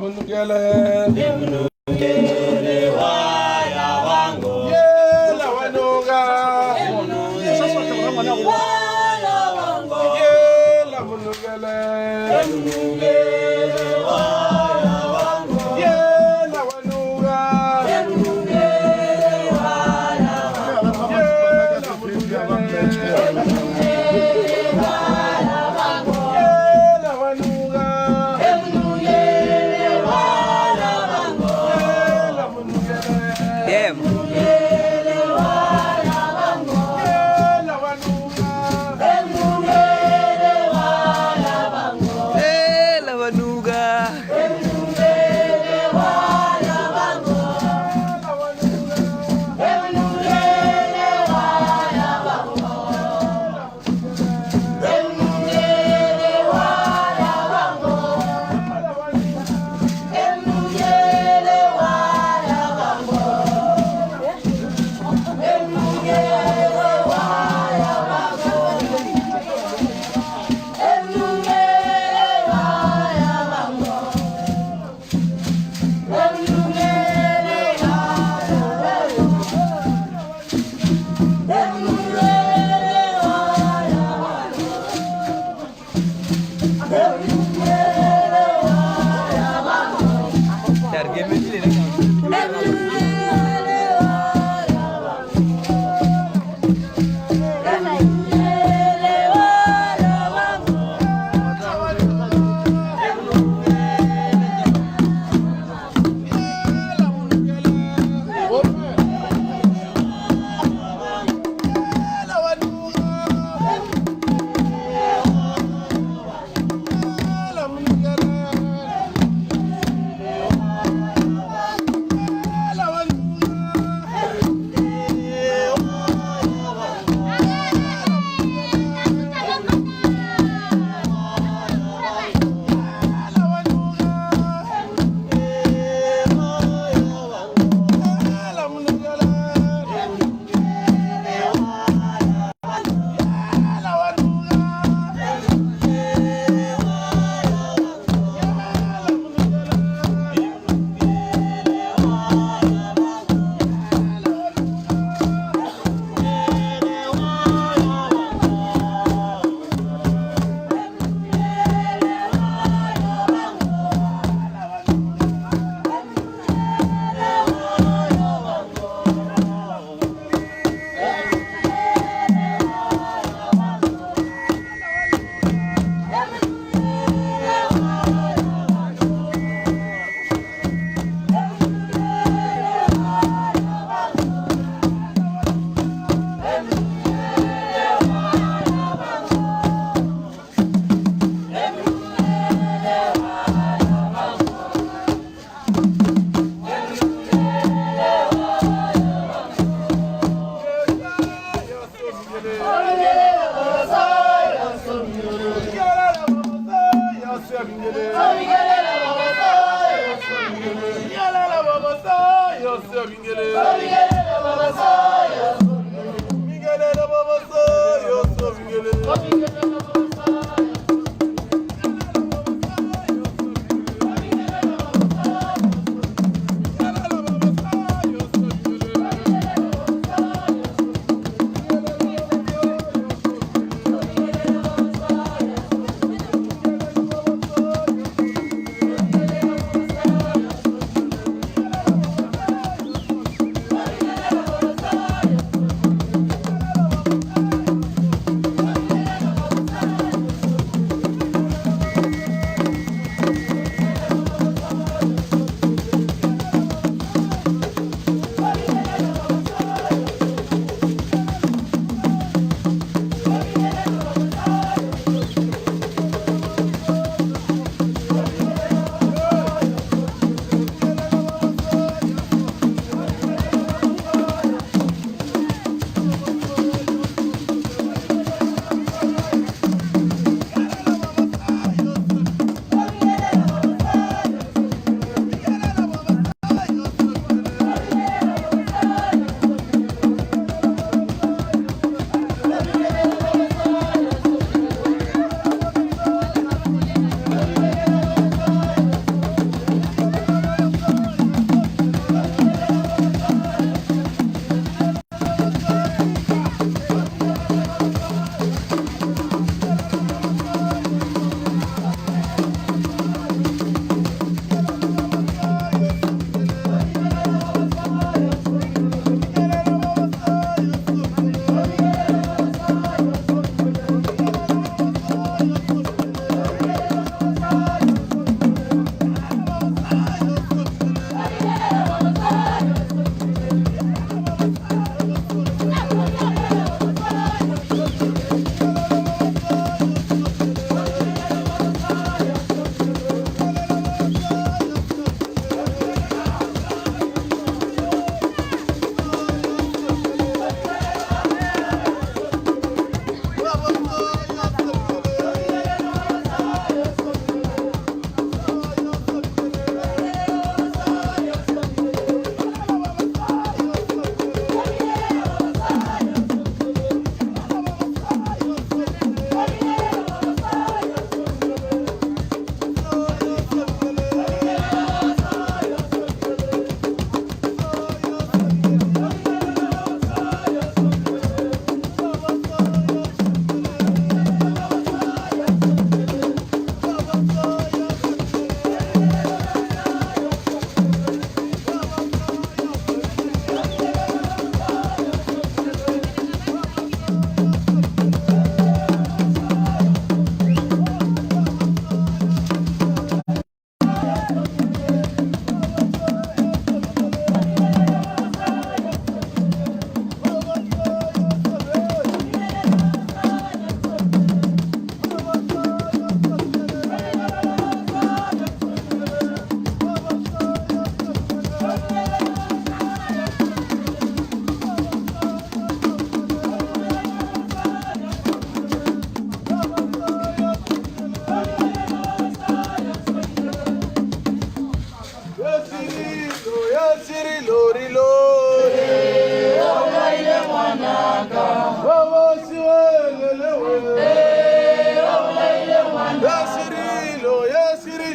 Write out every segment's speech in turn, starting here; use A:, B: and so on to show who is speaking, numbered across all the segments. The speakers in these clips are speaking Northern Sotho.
A: Monukele. Yela wanuka. Yela monukele. Yela wanuka. Yela monukele. Yela wanuka. Yela monukele.
B: Damn.
A: Yela wanuka.
B: Eh, la banuka.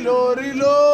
A: Rilo, rilo.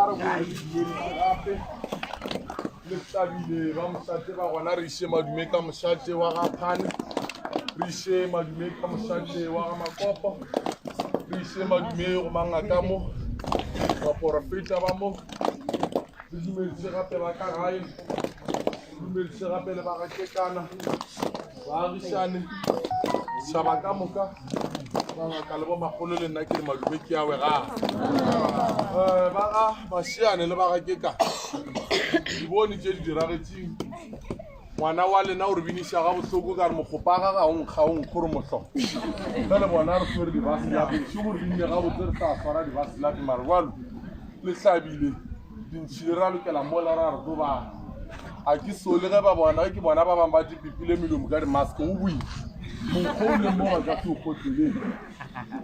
A: re boe re dumedise gape le hlabile ba mošate ba gona re iše madume ka mošate wa ga phane re iše madume ka mošate wa ga makopo re iše madume go mangaka mo baporofeta ba mo re dumedise gape ba ka gae re dumedise gape le ba ga kekana baagišane setšhaba ka moka bangaka le bomakgolo le nna ke re madume ke awe ga um ba ga mašiane le ba ga keka di bone tše di diragetseng ngwana wa lena o re biniša ga bohloko ka re mokgopa ga ga o nkga o nkgo re mohlo ge le bona re swere dibaselape bošego re binne gabotse re sa swara dibaselape mare jalo le hlabile dintšhile ra lokela mola ra re tobana a ke sole ge ba bona ge ke bona ba bangwe ba dipipile melomo ka dimask o boile monkgo o leng mo ba ka se o kgotleleng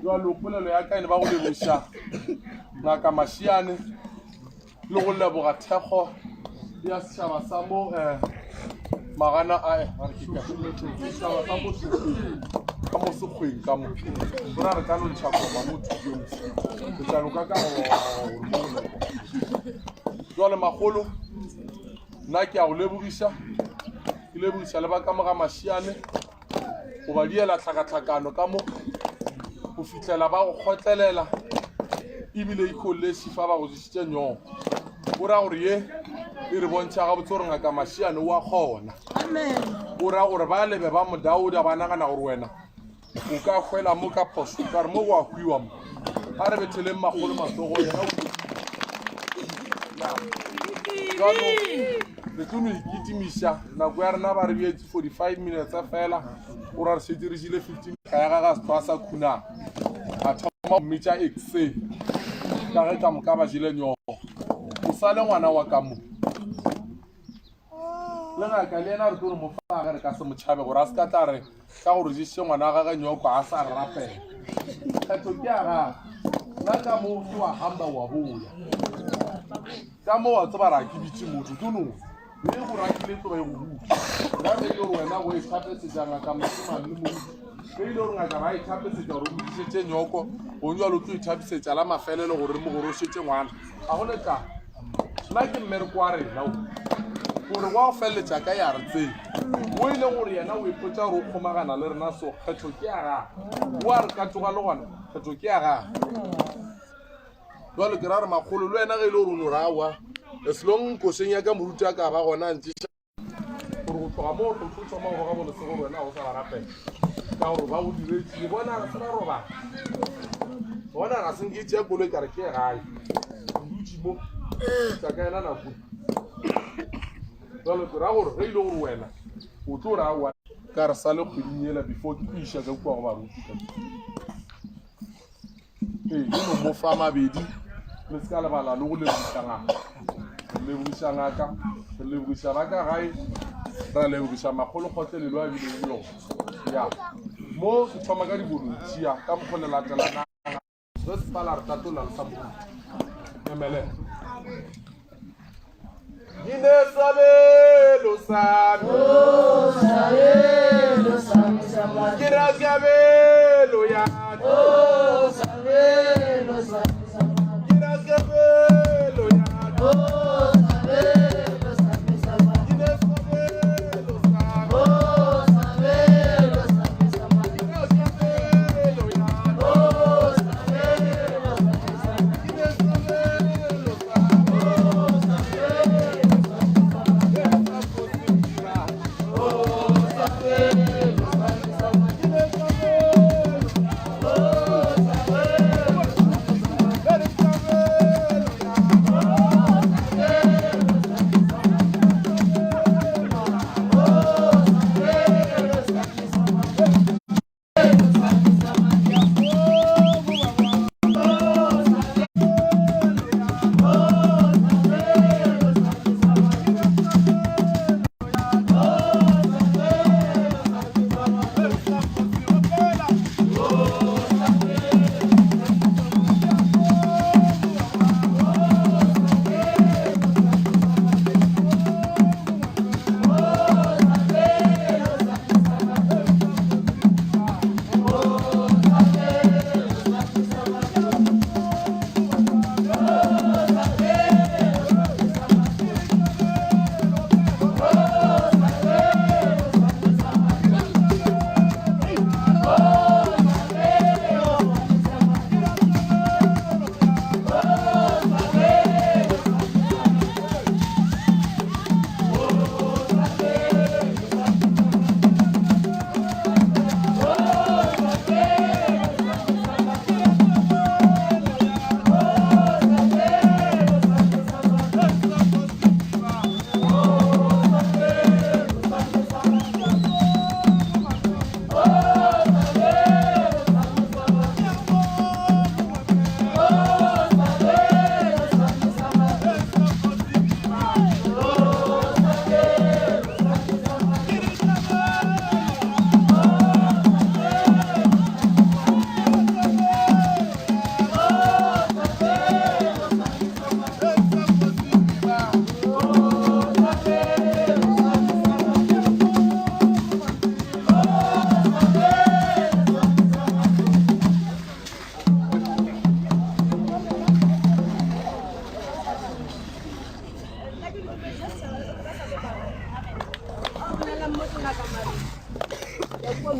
A: jalo polelo ya ka ene ba go leboša ngaka mašiane le go leboga thekgo ya setšhaba sa mo um magana a eh, setšhaba sa mo ka mo sekgweng ka mo go ra re ka no ntšha koma mo thubeng ke tla loka ka gore mo go leko jwale magolo nna ke a go lebogiša ke lebogiša le ba ka moga mašiane go ba diela tlhakatlhakano ka mo go fihlela ba go kgotlelela ebile ikholesi fa ba go ješitše nyoo o ra gore ye e re bontšha gabotse gore ngaka mašiane o a kgona o ra gore ba lebe ba modaoda ba nagana gore wena o ka hwela mo ka phoso ka re mo go a hwiwa mo a re betheleng magolo matsogo yena o jalo re tlo no ikitimiša nako ya rena ba re beetse 45 minutes fela o ra re šetse re jile 15 ka ya gaga setho a sa khunang a thoma go mmitša exe ka ge ka moka ba jele nyogo o sale ngwana wa ka mo le ngaka le yena re tlo re mo fa ge re ka se mo tšhabe gore a se ka tla re ka gore ješitše ngwana wa gage nyoko a sa re rapela kgetho ke ya gage nna ka mo ke wa hamba wa boya ka mo wa tseba ra ke bitse motho ke no e go rakile tloba e go buka nna ge e le gore wena go e thapesetša ngaka mošemane le moruti ge e le gore ngaka ba e thapesetša gore o modišetše nyoko gong jalo o tlo e thapisetša la mafelelo gore re mo gorošetše ngwana ga go ne taba nna ke mmereko wa rena o gore wa go feleletša ka ya re tseng o e leng gore yena o ipotsa gore o kgomagana le rena so kgetho ke ya gage o a re ka tsoga le gona kgetho ke ya gage jalo ke ra re makgolo le wena ge e le gore o no rawa as long košeng ya ka moruti a ka ba gona a ntšeša gore go tloga mo o tlo thoma go roga bolese gore wena ga o sa ba rapela ka gore ba go diretše bona re se ra robala bona ga se nke tšea koloi ka re ke gae dutše mo tla ka ena nako jalo ke ra gore ge ile gore wena o tlo ra wa ka re sale kgweding ela before ke tlo iša ka kua go baruti ka Ee, le no mo fa mabedi le se ka lebala le go lebogiša ngaka. Re lebogiša ngaka, re lebogiša ba ka gae, ra lebogiša makgolo kgotlelelo a bileng le yona. Ya, mo ke thoma ka dibolontia ka mokgo le latelana ge sepala re tatolla le sa moruti. Emelela. Nginesabelo sami.
B: Oh, sabelo sami sa
A: Ke ra kabelo ya ka.
B: Oh, sabelo sami sa
A: Ke ra kabelo ya ka.
B: Oh, sabelo sami sa
A: Nginesabelo sami.
B: Oh, sabelo sami sa
A: Ke ra kabelo ya ka.
B: Oh, sabelo sami sa
A: Nginesabelo sami.
B: Oh, sabelo sami sa Oh, sabelo sami sa
A: Nginesabelo.
B: Oh, sabelo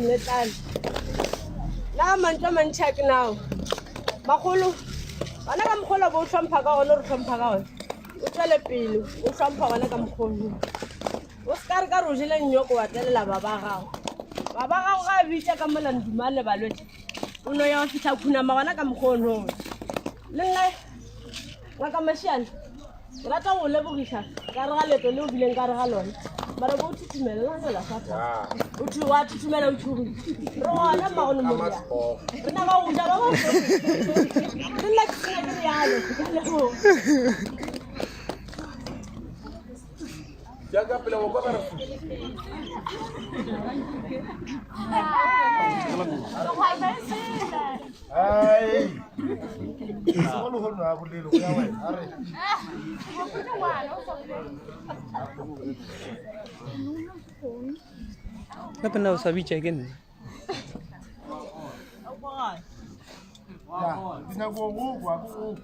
C: Moletlane. Na mantšu a mantši a ke nao. Makgolo, gona ka mokgwa ola bo o hlompha ka gona, o re hlompha ka gona. O tšwele pele o hlompha gona ka mokgwa ono. O se ka re ka re o jele nnyoko wa telela baba gago. Baba gago ga a bitša ka mola Ndumane balwetši, o no ya wa fihla khunama gona ka mokgwa ono. Le nna ngaka Mashiane, ke rata go lebogiša ka re ga leeto le o bileng ka re ga lona. Mara bo o thuthumela le gona fa fa. O thu wa thuthumela o tshogile. Re gona mmago Moria. Re na ba go ja ba ba. Le nna ke sena ke rialo. Ke a leboga.
A: Jaaka pele go kwa ba re fu.
D: Ai. Segologolo a bolele go ya wena a re.
E: Gape nna o sa bitša ke nna.
D: Ya, di nyako go kwa go kwa.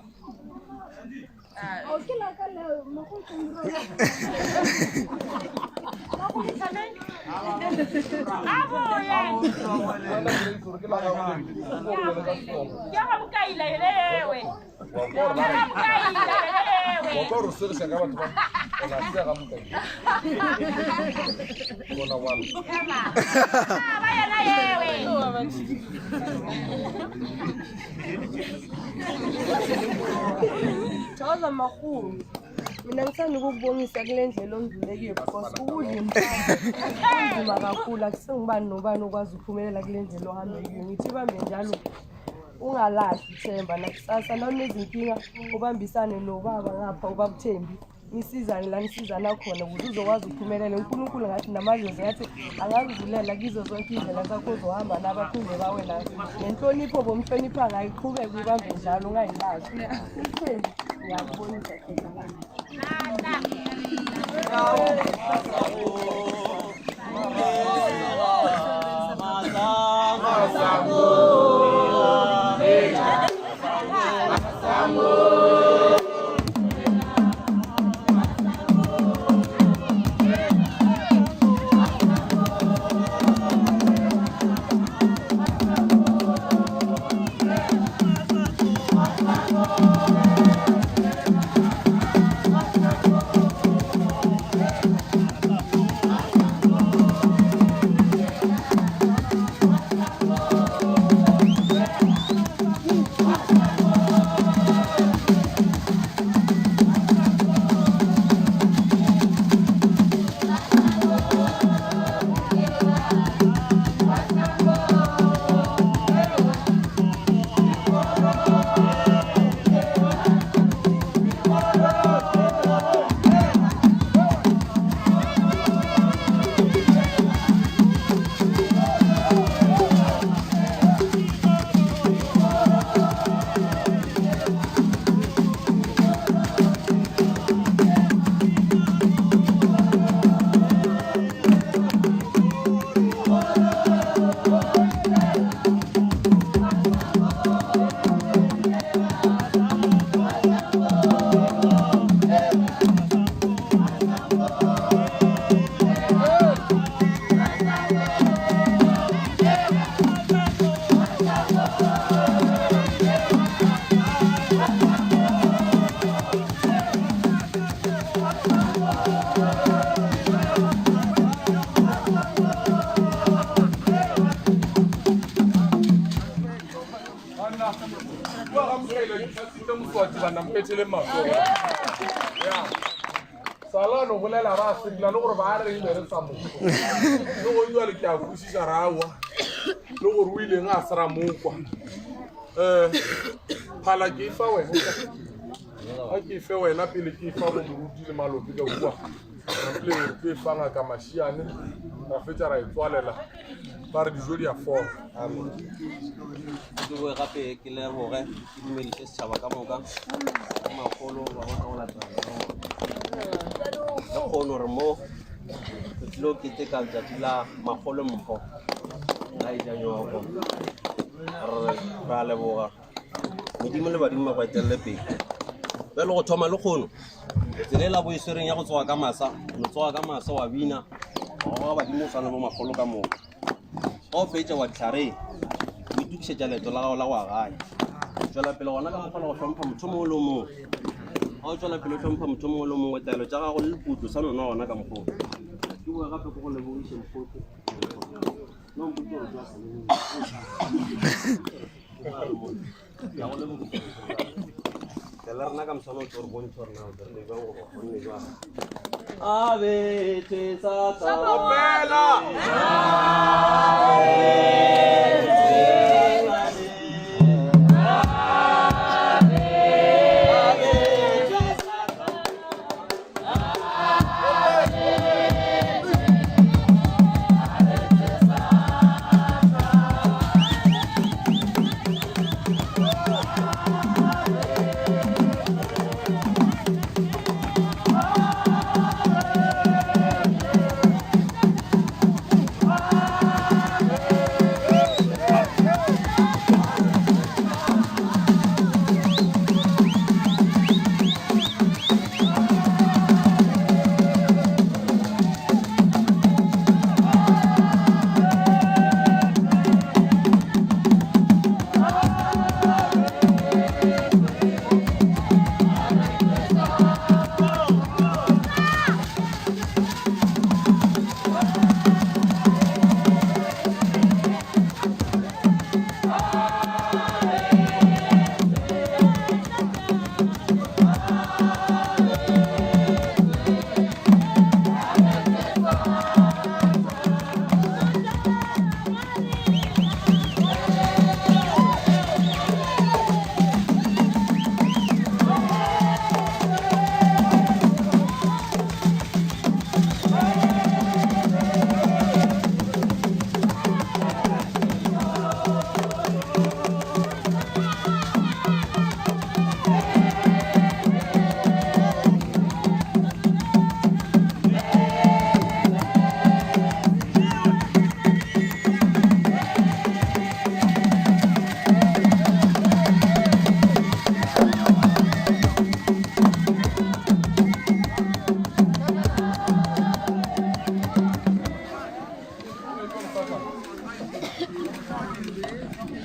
A: Wa kwa re segiša ka batho ba ona sega mokaile. Bona wana.
C: Thokoza makgolo. Mina ngithanda ukukubongisa kule ndlela ondlule kuyo because ukudla impama kunzima kakhulu akusengubani nobani okwazi ukuphumelela kule ndlela ohambe kuyo. Ngithi ibambe njalo ungalahli ithemba nakusasa nawunezinkinga ubambisane nobaba ngapha ubabuthembi nisizane la nisizana khona ukuze uzokwazi ukuphumelela unkulunkulu ngathi namadlozi ngathi angakuvulela kizo zonke iy'ndlela zakho ozohamba nabaphinde bawe nazo nenhlonipho bomhlonipha ngayo iqhubeke uyibambe njalo ungayilahli uthembi ngiyakubonisa
A: Banna, kua ga Mokaila ditlhatsitse Moswati banna mpethele matsogo. Ya. Sala no bolela ba sepela le gore ba reng be re sa mokwa. Le go jwale ke a kwešiša ra aowa le gore o ileng a se ra mokwa. Eh, phala ke e fa wena. A ke e fe wena pele ke e fa bo moruti le malope ka kua. Pele re tlo e fa ngaka Mashiane ra fetša ra e tswalela ba re dijo di a fola.
F: Amen. Ke boe gape ke leboge ke dumediše setšhaba ka moka ka magolo ba go go latela le kgono re mo re tlilo keteka letšatši la magolo mpho la eja nyoko re re a leboga modimo le badimo ba go etelele pele bjale go thoma le kgono tsela e la bo e swereng ya go tsoga ka masa no tsoga ka masa wa bina wa goga badimo o swana le bo magolo ka moka. Ga o fetša wa dihlare, o itokišetša leeto la gago la go ya gae. Tšwela pele gona ka mokgwa la go hlompha motho mongwe le o mongwe. Ga o tšwela pele o hlompha motho mongwe le o mongwe, taelo tša gago le leputlo sa nona gona ka mokgwa. Ke boe gape ke go lebogiše mokgotse. No mpotse gore tla sa Ke a go lebogiša. Tle le rena ka moswana o tlo re bontšha gore na o dirile jwang goba o kgonne jwang. A bethe sa tsa.
A: Opela!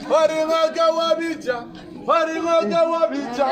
A: Ba re ngaka wa bitša, ba re ngaka wa bitša.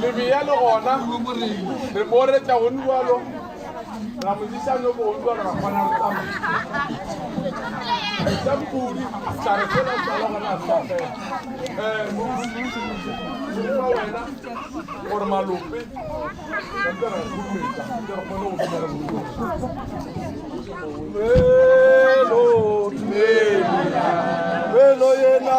A: Lebeya le gona re boretša gone jalo ra mo diša nyoko gone jalo ra kgona re tsamaya tša mpudi tlare fela tsala gona a sa fela um fa wena gore malope ntse re khurumetsa ntse re kgone go dumela modimo Tumelo, tumelo yena.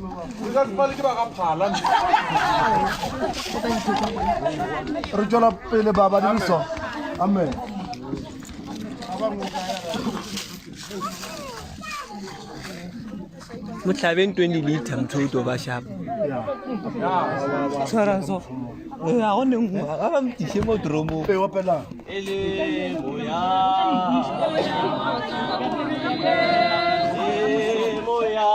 A: Ka ke ba ga phala.
D: Re tšwela pele baba di so. Amen.
E: Mohlabeng 20 liter motho o tlo ba shapa. Tshwara so. Ga go ne nngwe ga ba mtiše mo dromong.
D: Ee, opela.
F: E le moya. E moya.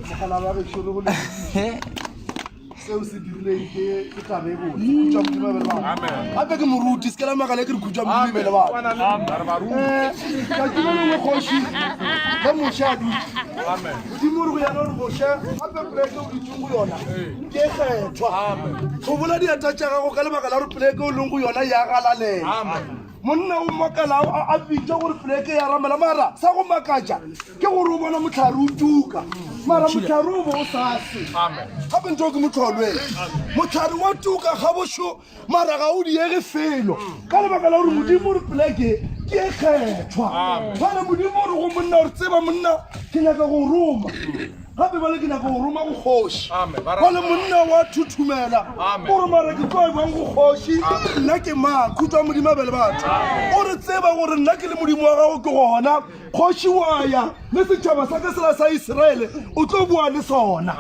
D: Mogala wa gešo re go lebogiše. Seo se dirileng ke ke taba e botse. Khutšo ya Modimo e be le batho. Gape ke moruti, se ke la makala ke re khutšo ya Modimo e be le batho. Eh, tšatši le lengwe kgoši ge Moshe a dutše, Modimo o re go yena o re Moshe, gape poleke o dutšeng go yona ke e kgethwa. Hlobola dieta tša gago ka lebaka la gore poleke o leng go yona ya galalela. Monna o makalago a a bitša gore poleke ya ramela mara sa go makatša ke gore o bona mohlare o tuka mara mohlare o bo o sa se gape ntho ke motlholwe mohlare wa tuka gabošo mara ga o diege felo ka lebaka la gore modimo re poleke ke e kgethwa jale modimo o re go monna gore tseba monna ke nyaka go roma gape bale ke nyaka go roma go kgoši bale monna wa thuthumela o re mara ke tlo e bang go kgoši nna ke mang khutwa modimo a bele batho o re tseba gore nna ke le modimo wa gago ke gona Kgoši wa ya le setšhaba sa ka sela sa Israele, o tlo boa le sona.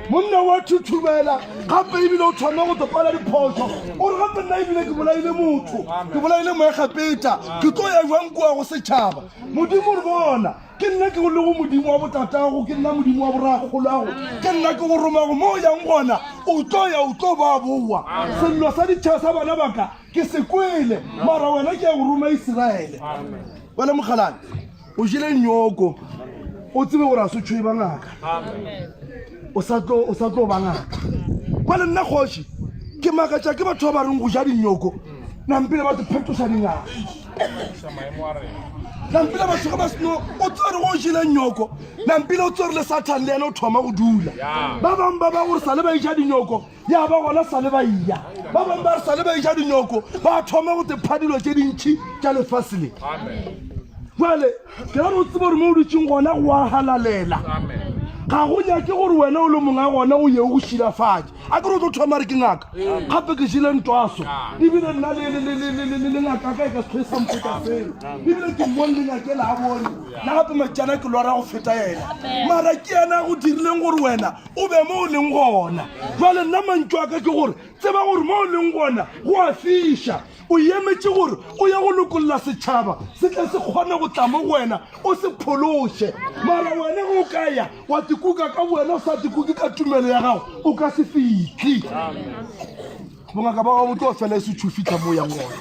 D: Monna wa thuthumela gape ebile o thoma go topala diphošo. O re gape nna ebile ke bolaile motho, ke bolaile Moegepeta, ke tlo ya jwang kua go setšhaba? Modimo re bona, ke nna ke lego Modimo wa botatago, ke nna Modimo wa boragogoloago, ke nna ke go romago mo o yang gona, o tlo ya o tlo ba boa. Sello sa ditšhaba sa bana ba ka ke se kwele, mara wena ke ya go roma Iseraele. Wena mokgalane, o jele nyoko, o tsebe gore a se tšhoe ba ngaka. O sa tlo o sa tlo ba ngaka. Kwale nna kgoši ke makatša ke batho ba ba reng go ja dinyoko nampile ba phetoša dingaka. Nampile batho ga ba seno o tsere go jele nyoko nampile o tsere le Satan le yena o thoma go dula. Ba bang ba ba gore sale ba eja dinyoko Ya ba gona sa le ba iya. Ba bangwe ba re sa le ba eja dinyoko, ba thoma go tepha dilo tše dintši tša lefase le. Jale ke ra o tsebe gore mo o dutšeng gona go a halalela. Ga go nyake gore wena o le monga gona o ye o go šilafatše. A ke re o tlo thoma re ke ngaka, gape ke jele ntwaso. Ebile nna le ngaka ka e ka se tlhoe sa mpotsa selo. Ebile ke mmone le ngaka ela a bone. Nna gape matšana ke lora go feta yena. Mara ke yena a go dirileng gore wena o be mo o leng gona. Jwale nna mantšu a ka ke gore. Tseba gore mo o leng gona go a fiša. O emetše gore o ye go lokolla setšhaba se tle se kgone go tla mo go wena o se phološe. Mara wena ge o ka ya wa tikuka ka bowena o sa tikuke ka tumelo ya gago, o ka se fihle. Bongaka ba gago bo tlo fela e se tšho fihla mo o yang gona.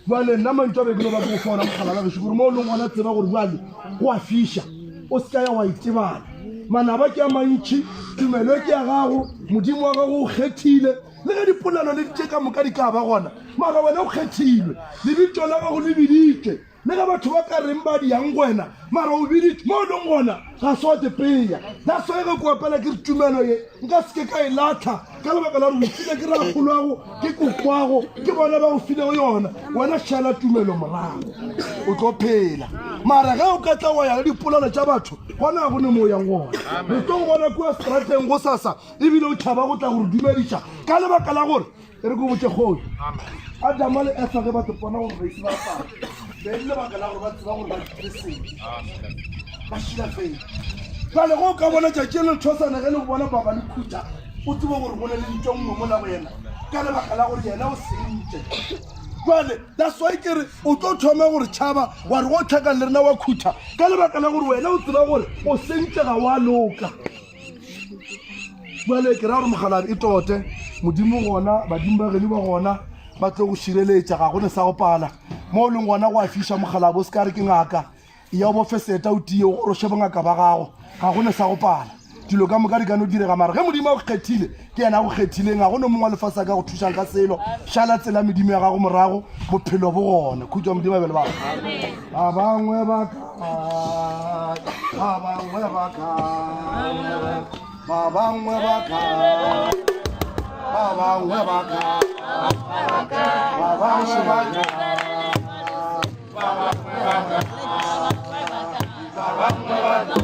D: Bjale nna mantšu a be ke no ba ke go fa ona mogala ba gešo gore mo o leng gona tseba gore bjale go a fiša, o se ka ya wa itebala. Manaba ke a mantši, tumelo ke ya gago, Modimo wa gago o kgethile. Le ge dipolelo le tše ka moka di ka ba gona, mara wena o kgethilwe, lebitso la gago le biditšwe. Le ge batho ba ka reng ba di yang go wena, mara o biditšwe. Mo o leng gona ga se wa tepeya. That's why ge ke opela ke re tumelo ye nka se ke ka e latlha ka lebaka la gore o file ke rakgoloago, ke kokwago, ke bona ba go filego yona. Wena šala tumelo morago, o tlo phela. Mara ge o ka tla wa ya le dipolelo tša batho, gona ga go ne mo o yang gona. Re tlo go bona kua strateng gosasa ebile o tšhaba go tla go re dumediša ka lebaka la gore e re ko botse kgoši Adama le Efa ge ba tepona gore ba ise ba apara be le lebaka la gore ba tseba gore ba dire sebe ba šilafeng. Jale ge o ka bona tšatši le lethosana ge le go bona baba le khutha, o tsebe gore go ne le ntho nngwe mola go yena ka lebaka la gore yena o sentše. Jale that's why ke re o tlo thoma gore tšhaba wa re go tlhakang le rena wa khutha ka lebaka la gore wena o tseba gore o sentše ga wa loka. Bjale ke ra gore mogalabi e tote, Modimo gona, badimo ba geno ba gona, ba tlo go šireletša, ga go ne sa go pala. Mo o leng gona go a fiša mogalabi, o se ka re ke ngaka, eya o bofe seta o tie, o goroše bongaka ba gago, ga go ne sa go pala. Dilo ka moka di ka no direga, mara ge Modimo a go kgethile, ke yena a go kgethileng, ga go no mongwe wa lefase a ka go thušang ka selo. Šala tsela medimo ya gago morago, bophelo bo gona. Khutšo ya Modimo a be le batho. Ba bangwe ba ka, ba bangwe ba ka, ba bangwe ba ka, ba bangwe ba ka, ba bangwe ba ka, ba bangwe ba ka, ba bangwe ba ka.